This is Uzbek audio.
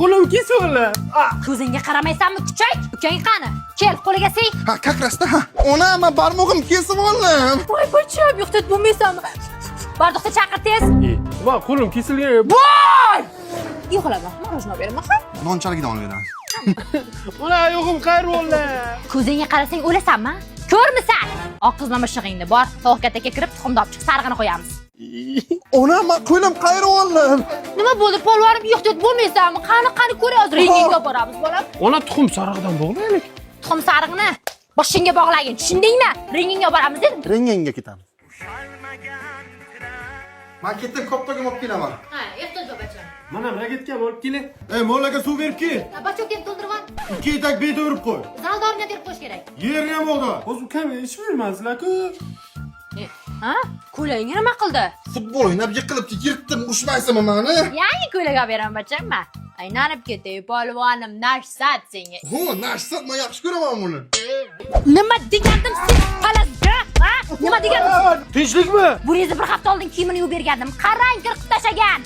Qo'lim kesib. Ko'zingga qaramaysanmi, kuchuk? Ukang qani? Kel, qo'liga siy. Ha, как раз da, ha. Ona, man barmog'im kesib oldim. Voy, bacham, ehtiyot bo'lmaysanmi? Bordiqda chaqir tez. Va, qo'lim kesilgan. Voy! Uxlama, мороженое beraman. Ha? Nonchaligidan olib beramiz. Ona, oyog'im qayrildi. Ko'zingga qarasang o'lasanmi? Ko'rmisan? Oq qizma mishig'ingni bor, tovuq katakka kirib tuxumni olib chiq, sarig'ini qo'yamiz. Ona, man qo'lim qayirib oldim. Nima bo'ldi, polvonim, ehtiyot bo'lmaysanmi? Qani, qani ko'ray hozir rentgenga olib boramiz, bolam. Ona, tuxum sarig'idan bog'laylik. Tuxum sarig'ini boshingga bog'lagin, tushundingmi? Rentgenga olib boramiz dedim. Rentgenga ketamiz. Man ketdim, koptogim olib kelaman. Ha, ehtiyot bo'l, bacham. Mana ragetkam olib keling. Ey, mollaga suv berib kel. Bachokni ham to'ldirib ol. Ikki etak bet o'rib qo'y. Zaldorini terib qo'yish kerak. Yerni ham o'g'dir. Hozir ukam ichib yurmansizlar-ku. Ha? Ko'ylagingga nima qildi? Futbol o'ynab yiqilib yirtdim, urishmaysanmi mani? Yangi ko'ylak olib beraman, bacham. Aylanib ketay, polvonim, narsat senga. Ho, narsat, man yaxshi ko'raman buni. Nima degandim sen palazga? Ha? Nima degandim? Tinchlikmi? Buningizni bir hafta oldin kiyimini yuvib bergandim. Qarang, kir qilib tashlagan.